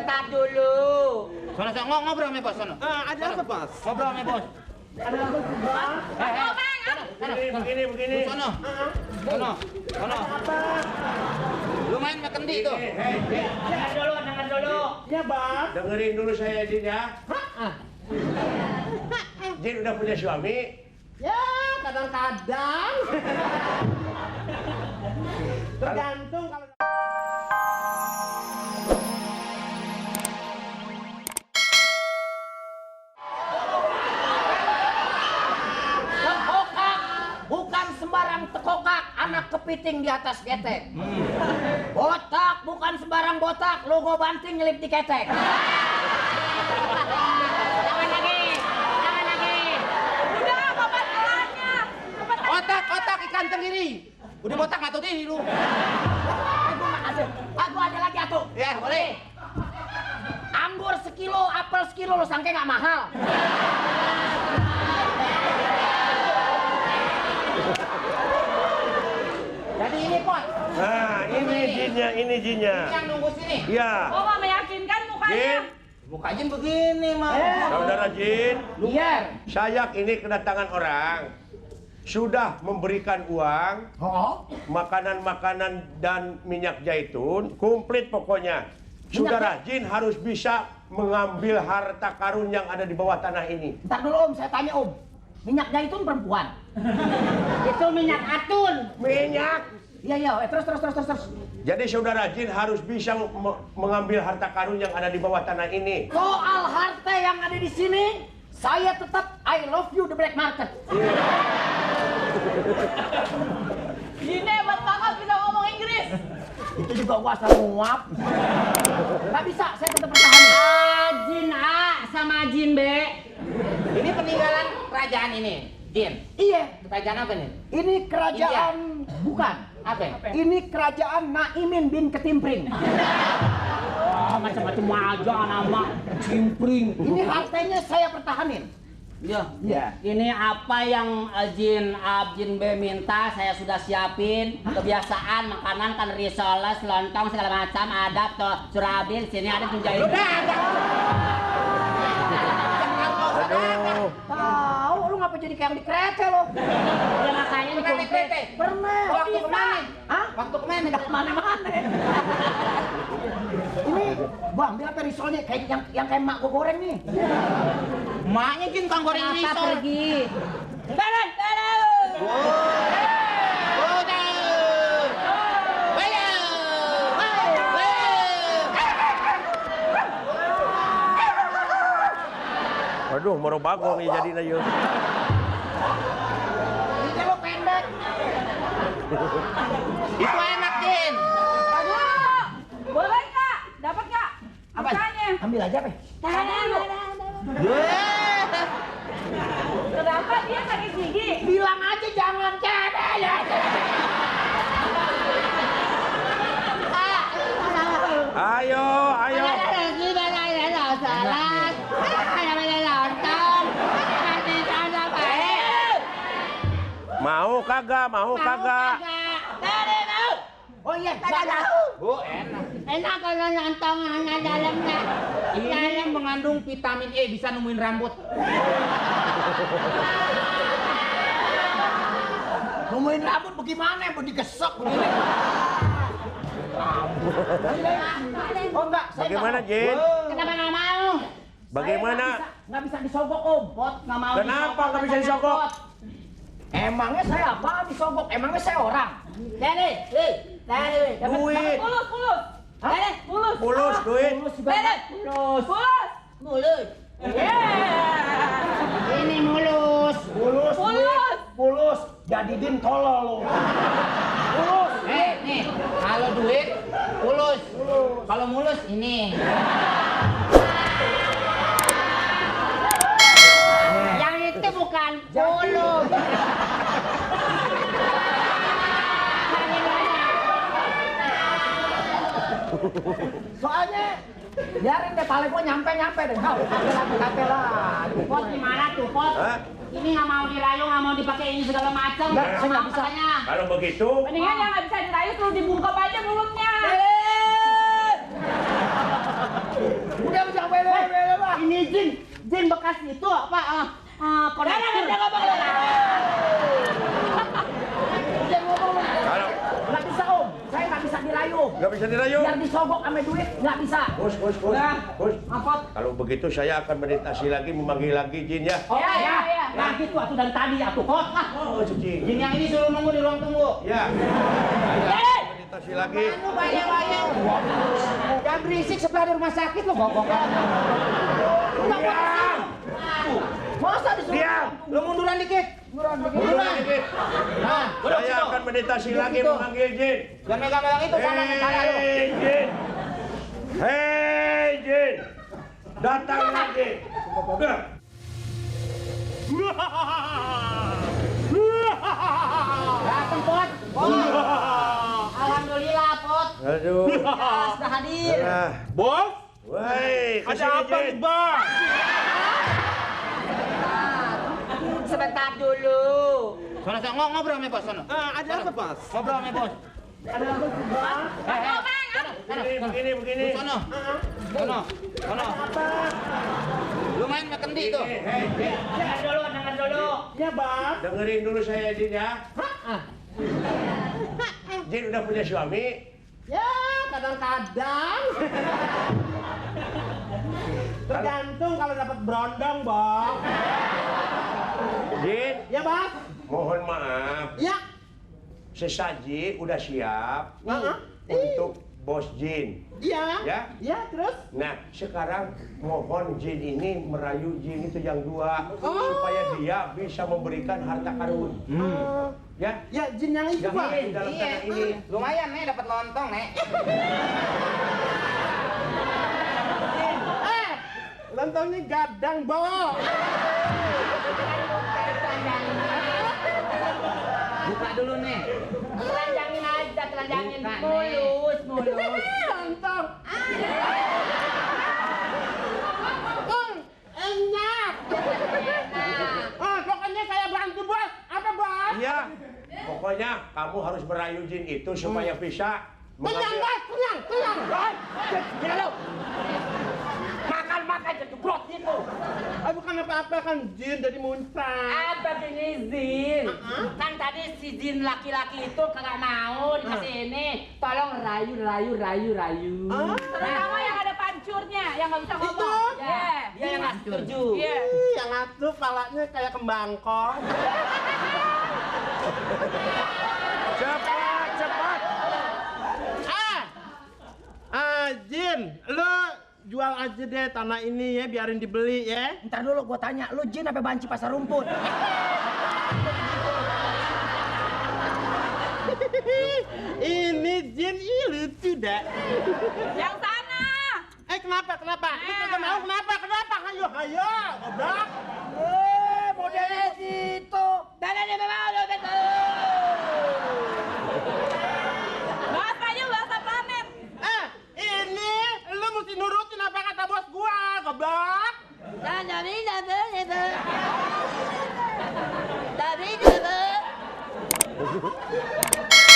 Bentar dulu. Sono ngobrol sama bos sono. Ada apa, Bos? Ngobrol sama bos. Ada apa, Bos? Begini. Sono. Lu main sama kendi tuh. Dengar dulu. Ya, Bang. Dengerin dulu saya, Jin ya. Jin udah punya suami? Ya, kadang-kadang. Tergantung kalau Tekokak, bukan sembarang tekokak, anak kepiting di atas ketek. Botak, bukan sembarang botak, lu gua banting nyelip di ketek. Jangan lagi. Udah, bapak salahnya. Otak ikan tenggiri. Udah botak nggak tahu diri lu. Aku ada lagi atuh. Ya boleh. Anggur sekilo, apel sekilo, lu sangka nggak mahal. Jadi ini pot. Nah, ini jinnya. Ini yang nunggu sini. Iya. Oh, nggak meyakinkan mukanya. Jin, Muka Jin begini mah. saudara Jin, Liar. saya ini kedatangan orang. Sudah memberikan uang, Oh. makanan-makanan dan minyak zaitun, komplit pokoknya. Saudara Jin harus bisa mengambil harta karun yang ada di bawah tanah ini. Ntar dulu Om, saya tanya Om. Minyak zaitun perempuan. Itu minyak atun. Minyak. Iya, terus. Jadi saudara Jin harus bisa mengambil harta karun yang ada di bawah tanah ini. Soal harta yang ada di sini, saya tetap I love you the black market. Gini hebat banget bisa ngomong Inggris. Itu juga gua asal nguap. Gak bisa, saya tetap pertahanin. Jin A sama Jin B. Ini peninggalan kerajaan ini, Jin. Iya, Kerajaan apa nih? ini kerajaan bukan. Apa? Ini kerajaan Naimin bin Ketimpring. Macam-macam aja nama cimpring. Ini hartanya saya pertahanin. Iya. Iya. Ini apa yang Jin A, Jin B minta saya sudah siapin. Kebiasaan makanan kan risoles, lontong segala macam ada tuh surabil sini ada tunjain. Aduh. Tahu lu ngapa jadi kayak yang di kereta lo? Ya makanya Pernah naik kereta? Pernah. Waktu kemana? Hah? Waktu kemana? Nggak kemana-mana. Ini gua ambil apa risolnya kayak yang kayak mak gua goreng nih. Maknya Jin kang goreng Kenapa risol. pergi? Dadan. Aduh, moro bagong ya jadi yeuh. Ini lo pendek. Itu enak Jin. Boleh nggak? Dapat nggak? Apa? Makanya. Ambil aja, Pe. Kenapa dia sakit gigi? Bilang aja jangan cede ya. Ayo. Mau kagak? Oh iya, Bu, enak. Enak kalau lontong hanya dalamnya. Ini mengandung vitamin E, bisa nemuin rambut. Nemuin rambut bagaimana? Mau digesek begini. Oh enggak, saya Bagaimana, nggak Jin? mau. Kenapa nggak mau? Bagaimana? Nggak bisa disogok, Om. Bot nggak mau. Kenapa nggak bisa disogok? Emangnya saya apa disogok? Emangnya saya orang? Dari. Duit. Mulus. Hah? Pulus duit. Mulus. Ini mulus. Mulus. Jadi din tolol lo. Mulus. Nih, kalau duit mulus. Kalau mulus ini. Yang itu bukan mulus. Soalnya biarin deh tali gua nyampe deh. Kau kafe lagi. Pot gimana tuh pot? Hah? Ini nggak mau dirayu, nggak mau dipakai ini segala macam. Nggak, saya nggak bisa. Katanya. Kalau begitu, Mendingan yang nggak bisa dirayu terus dibungkap aja mulutnya. Udah bisa bele-bele mah. Ini jin bekas itu apa? Konektor. Dia ngomong lu. Dia ngomong lu. Kalau Nggak bisa om, saya nggak bisa dirayu. nggak bisa dirayu. Biar disogok sama duit, nggak bisa. Bos. Apa? Kalau begitu saya akan meditasi lagi, memanggil lagi jin ya. Oh Ya. Nah gitu atuh dari tadi atuh. Oh, jin. Jin yang ini suruh nunggu di ruang tunggu. Ya. Saya meditasi lagi. Anu banyak-banyak. Jangan berisik sebelah di rumah sakit lo gogok-gogok. Diam. Masa disuruh? Diam. Lo munduran dikit. Munduran dikit. Nah, Saya akan meditasi lagi, memanggil jin. jangan megang-megang itu sana kepala lo. Hei jin. Hei jin. Datang lagi. Dateng pot. Alhamdulillah pot. Aduh. Ya, sudah hadir. Nah. Bos, Woi, ada apa nih, Bos? Sebentar dulu. Sono ngobrol sama bos sono. Ada apa, Bos? Ngobrol sama bos. Ada apa sih, Bos? Begini. Sono. Lu main makan di itu. Dengar dulu. Ya, Bos. Dengerin dulu saya Jin ya. Jin udah punya suami. Ya, kadang-kadang. Tergantung kalau dapat berondong, Bos. Jin, Ya, Bos. mohon maaf. Ya. Sesaji udah siap untuk Bos Jin. Iya. Ya? Ya, terus? Nah, sekarang mohon Jin ini merayu Jin itu yang dua supaya dia bisa memberikan harta karun. Ya? Ya, jin yang itu, Bos. Yang dalam tanah ini. Lumayan nih dapat lontong nih. Lontongnya gadang, Bos. Buka dulu nih. Telanjangin aja, telanjangin. Buka, Mulus. Lontong. Enak. Pokoknya saya bantu, Bos. Apa, Bos? Iya. Pokoknya kamu harus merayu Jin itu supaya bisa Tenang, Bos. Tenang. Gila lu. Makan jebrot itu. Bukan apa-apa kan jin jadi muntah. Apa ini Zin? Kan tadi si Zin laki-laki itu kagak mau dikasih ini. Tolong rayu. Terus kamu yang ada pancurnya, yang nggak bisa ngomong. Itu? Ya. Dia yang nggak setuju. Iya. Yang atuh palanya kayak kembangkong. cepat. Jin, lu jual aja deh tanah ini ya, biarin dibeli ya. Ntar dulu gua tanya, lu jin apa banci pasar rumput? Ini jin, lucu dah. Yang sana. Kenapa? Lu kagak mau kenapa? Hayo, goblok. Modelnya gitu. Dan ada memang lo betul. Bahasa planet. Ini lu mesti nurutin apa kata bos gua, goblok. Dan jadi itu.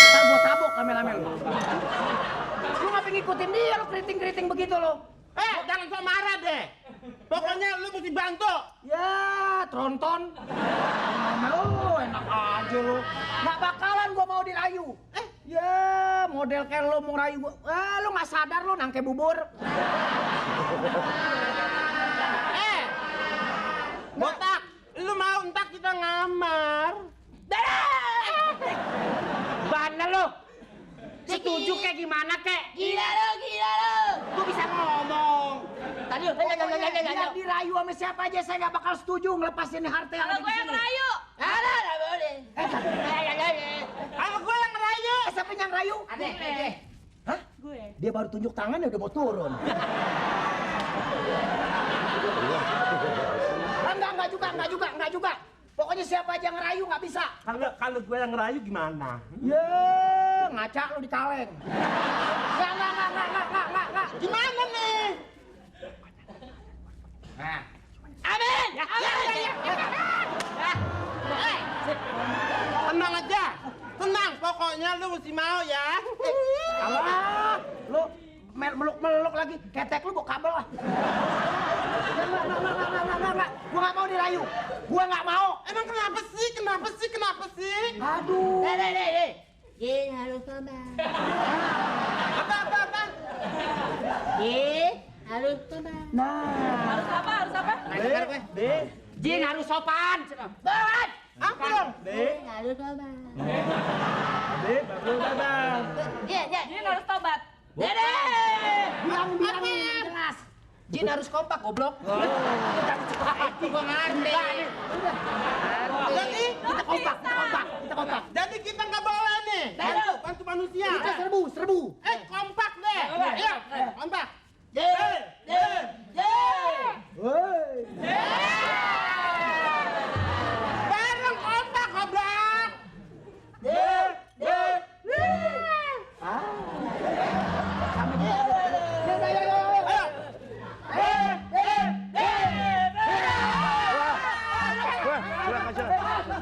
Ntar gua tabok kameramen. Lu ngapa ngikutin dia, lu keriting begitu lu? Jangan sok marah deh. Pokoknya lu mesti bantu. Ya, tronton. Lu enak aja lu. Nggak bakalan gua mau dirayu. Ya, model kayak lu mau rayu gua. Lu nggak sadar lu nangke bubur. Botak, lu mau entak kita ngamar. Bandel lu. Setuju kayak gimana kek? Gila lo. Gua bisa ngomong. Tadi dia dirayu sama siapa aja saya nggak bakal setuju ngelepasin harta yang Kalau ada gue di yang sini. rayu. Ada, boleh. Kalau gue yang ngerayu. Siapa yang rayu? Ade. Hah? Gue. Dia baru tunjuk tangan udah mau turun. Enggak juga. Pokoknya siapa aja yang ngerayu nggak bisa. Kalau gue yang ngerayu gimana? Ya, ngaca lu di kaleng. Enggak. Gimana nih? Nah, Amin. Tenang aja. Tenang, pokoknya lu mesti mau ya. Alah, lu meluk-meluk lagi. Ketek lu bawa kabel lah. Enggak. Gua nggak mau dirayu. Gua nggak mau. Emang kenapa sih? Aduh. Jin harus tobat. Apa? Jin harus tobat. Harus apa? Jin harus sopan. Sopan. Apa dong? Jin harus tobat. Jin harus tobat. Dede. Bilangin jelas. Jin harus kompak, goblok. Itu gua ngerti. Jadi Kita kompak. jadi kita nggak boleh nih. Bantu manusia. Kita serbu. Kompak deh. Ayo, kompak. Bareng kompak, goblok. Wah, silakan.